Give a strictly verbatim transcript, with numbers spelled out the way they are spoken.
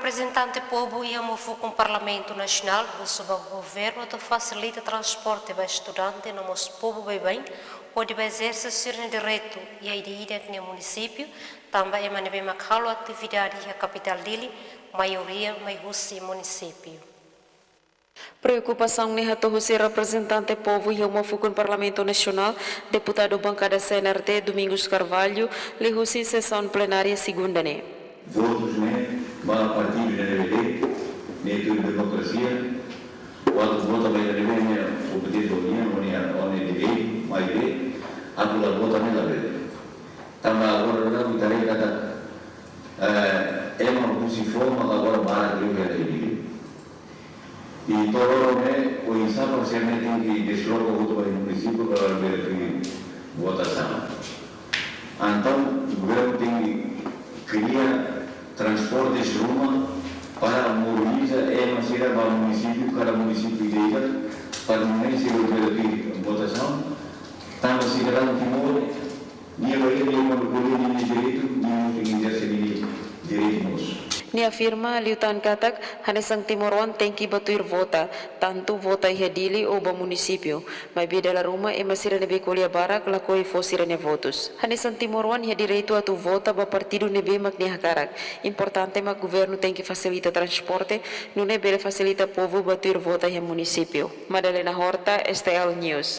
Reprezentante povu iha uma fukun Parlamentu Nasionál husu ba governu atu fasilita transporte ba estudante no mós povu baibain hodi ba ezerse sira-nia direitu iha ida-idak nia munisípiu, tanba ema ne'ebé mak halo atividade iha kapitál Dili maioria mai husi munisípiu. Preokupasaun ne'e hato'o husi reprezentante povu iha uma fukun Parlamentu Nasionál, deputadu bankada C N R T, Domingos Carvalho, liuhusi sesaun plenária segunda ne'e. Votus ne'e ba partidu ne'ebé de'it, ne'e tuir demokrasia. Kuandu vota ba ida ne'ebé nia kompetente, nia, nia, nia direitu, maibé atu la vota ne'e labele. Tanba agora ne'e ita haree katak, eh, ema husi foho mak agora barak liu iha Dili. I to'o ohin ne'e, oinsá mak sira ne'e tenke desloka hotu ba iha munisípiu para bele tuir votasaun. Entaun, governu tenke kria transportes ruma para mobiliza ema sira ba munisípiu, kada munisípiu ida-idak, para nune'e sira bele tuir votasaun. Tanba sidadaun Timor, nia ba iha nia monopolia nia direitu, nia mós tenke ezerse nia direitu mós. Nia afirma liután katak, hanesan timoroan tenke ba tuir vota, tantu vota iha Dili ou ba munisípiu. Maibé dala ruma ema sira ne'ebé ko'alia barak lakohi fó sira-nia votus. Hanesan timoroan iha direitu atu vota ba partidu ne'ebé mak nia hakarak. Importante mak governu tenke fasilita transporte, nune'e bele fasilita povu ba tuir vota iha munisípiu. Madalena Horta, S T L News.